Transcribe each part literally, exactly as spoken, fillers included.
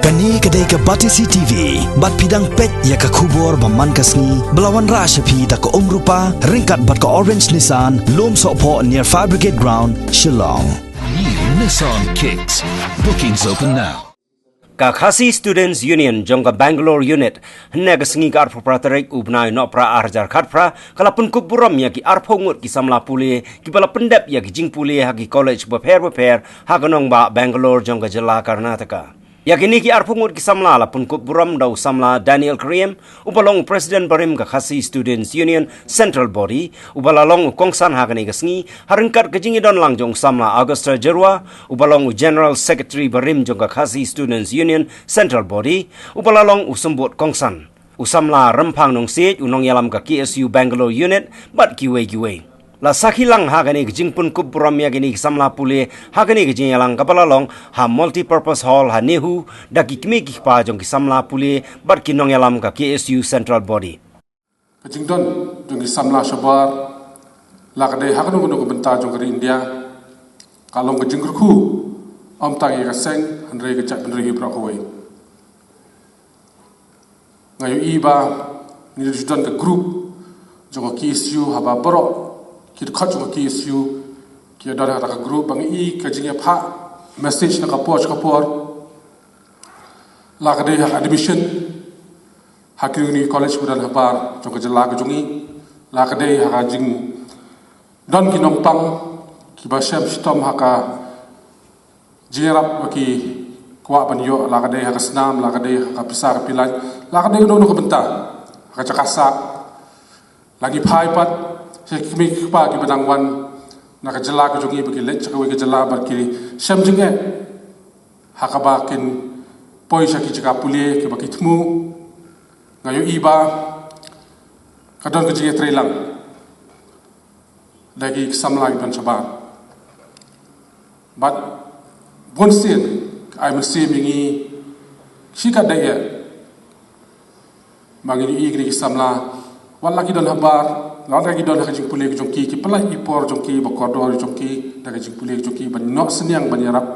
Kane ka dei ka Batesi T V, bad phi dang peit ïa ka khubor ba man ka sngi, ba la wanrah sha phi da ka Umrupa, ryngkat bad ka Orange Nissan, Lumsohphoh near Fire Brigade Ground, Shillong. New Nissan Kicks. Bookings open now. Ka Khasi Students Union jong ka Bangalore Unit, hynne ka sngi ka arphew phra tarik u bnai Nohprah ar hajar khatphra, ka la pynkup burom ïa ki arphew ngut ki samla pule, kiba la pyndep ïa ki jingpule ha ki college bapher bapher, ha ka nongbah Bangalore jong ka jylla Karnataka. Ïa kine ki arphew ngut ki samla la pynkup burom da u samla Daniel Kyriem, uba long u President barim ka Khasi Students Union Central Body, uba la long u kongsan ha kane ka sngi, ha ryngkat ka jingïadon lang jong u samla Augusta Jyrwa, uba long u General Secretary barim jong ka Khasi Students Union Central Body, uba la long u symbud kongsan. U samla Rymphang Nongsiej, u nongïalam ka K S U Bangalore Unit, bad kiwei kiwei. La sakhi lang ha kane ka jingpynkup burom ïa kine ki samla pule, ha kane ka jingïalang kaba la long ha Multipurpose Hall ha NEHU, da ki kmie ki kpa jong ki samla pule, bad ki nongïalam ka K S U Central Body. Ka jingdon jong ki samla shabar, la ka dei ha kano kano ka bynta jong ka ri India, ka long ka jingkyrkhu, ym tang ïa ka seng, hynrei ka jaitbynriew baroh kawei. Nga ïohi ba ngi ju don ka group jong ka K S U, haba baroh ki dkhot jong ka K S U ki don ha ka group, ba ngi i ka jingïaphah message na ka por sha ka por. La ka dei ha admission ha ki uni college ba don habar jong ka jylla ka jong ngi, la ka dei ha ka jingdon ki nongpang kiba shem shitom ha ka jingïarap ba ki kwah ban ïoh, la ka dei ha ka snam, la ka dei ha ka pisa ka pilan, la ka dei kano kano ka bynta, ha ka jaka sah. La ngi phai pat sha ki kmie ki kpa kiba dang wan na ka jylla ka jong ngi ba ki leit sha kawei ka jylla, ba ki shem jingeh ha kaba kin poi sha ki jaka pule kiba ki thmu. Nga ïohi ba ka don ka jingïatreilang da ki samla kiban shabar. Bad bunsien ka ai mynsiem ïa ngi, shi katdei ïa ma ngi ïohi kine ki samla, wat la ki don habar, wat la ki don ha ka jingpule ka jong ki, ki pynlait i por jong ki, ba kordor jong ki da ka jingpule ka jong ki, ban noh synñiang ban ïarap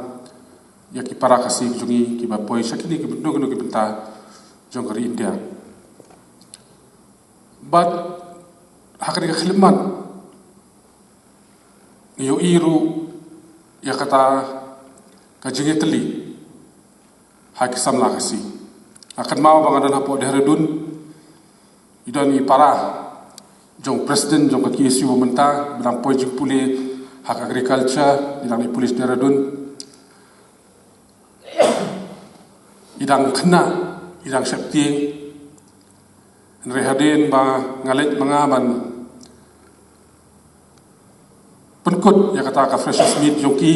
ïa ki para Khasi ka jong ngi kiba poi sha kine ki bynta, kino kino ki bynta jong ka ri India. Bad ha kane ka khyllipmat ngi ïohi ruh ïa kata ka jingïatylli ha ki samla Khasi. Nga kynmaw ba nga don hapoh Dehradun, i don i para jong president jong ka K S U mynta, ba dang poi jingpule ha ka agriculture, i dang i police Dehradun. I dang khynnah, i dang sheptieng. Hynrei hadien ba nga leit ma nga ban pynkut ïa kata ka freshers meet jong ki,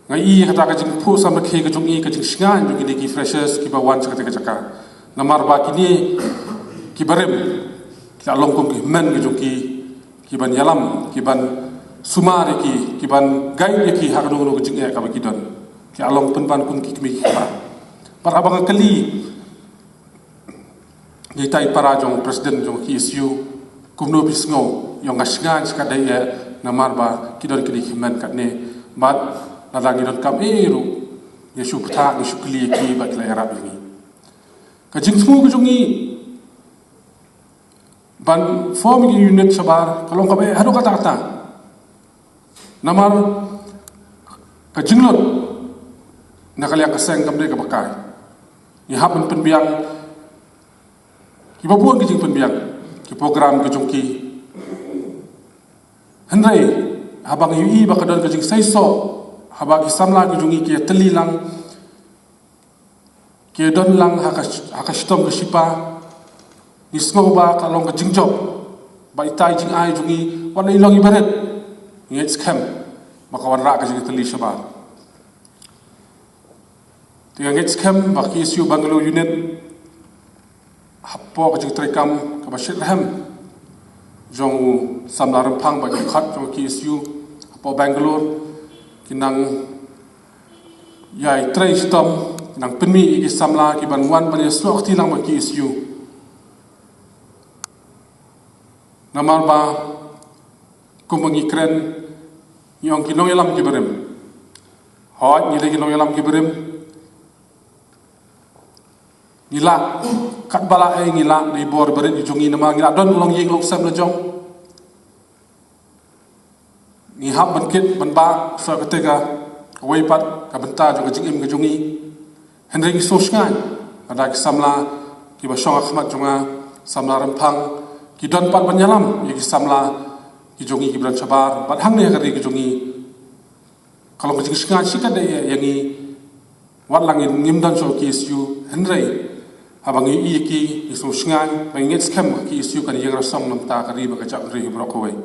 nga i ïa kata ka jingphuh samrkhie ka jong i, ka jingshngaiñ jong kine ki freshers kiba wan sha kata ka jaka. Namar ba kine ki barim ki la long kum ki hynmen ka jong ki, kiban ïalam, kiban sumar ïa ki, kiban guide ïa ki ha kano kano ka jingeh kaba ki don. Ki la long pynban kum ki kmie ki kpa. Bad haba nga kylli ïa itai para jong president jong K S U, kumno phi sngew? Ïa nga shngaiñ shi katdei ïa, namar ba ki don kine ki hynmen katne. Bad lada ngi donkam ei ei ruh, ngi shu pyrta, ngi shu kylli ïa ki, bad ki la ïarap ïa ngi. Ka jingthmu ka jong ngi ban form ki unit shabar ka long kaba eh haduh katta katta. Namar ka jinglut na ka liang ka seng kam dei kaba kai. Ngi hap ban pynbiang kiba bun ki jingpynbiang, ki program ki jong ki. Hynrei haba ngi ïohi ba ka don ka jingseisoh, haba ki samla ki jong ngi ki ïatylli lang, ki don lang ha ka, ha ka shitom ka shipa, ngi sngew ba ka long ka jingjop ba itai jingai jong ngi, wat la i long iba rit, ngi ngeit skhem ba ka wanrah ka jingïatylli shabar. Te nga ngeit skhem ba K S U Bangalore Unit, hapoh ka jingtreikam kaba shitrhem jong u samla Rymphang bad ki dkhot jong K S U hapoh Bangalore, kin nang ïai trei shitom, kin nang pynmih ïa ki samla kiban wan ban ïasnoh kti lang bad K S U. Namar ba kumba ngi kren, ngi ong ki nongïalam ki barim. Hooid, ngi dei ki nongïalam ki barim. Ngi lah, katba lah eh ngi lah, ngi bor barit ïa jong ngi namar ngi lah don long ïing long sem la jong. Ngi hap ban kit ban bah sa kata ka, kawei pat ka bynta jong ka jingim ka jong ngi. Hynrei ngi sngewsngaiñ, lada ki samla kiba shong ha khmat jong nga, samla Rymphang, ki don pat ban ïalam ïa ki samla ki jong ngi kiba don shabar bad hangne ha ka ri ka jong ngi. Ka long ka jingsngewsngaiñ shikatdei ïa ngi. Wat la ngim don shuh K S U, hynrei haba ngi ïohi ïa ki, ngi sngewsngaiñ, ba ngi ngeit skhem K S U kan ïeng rasong namar ka ri bad ka jaitbynriew baroh kawei.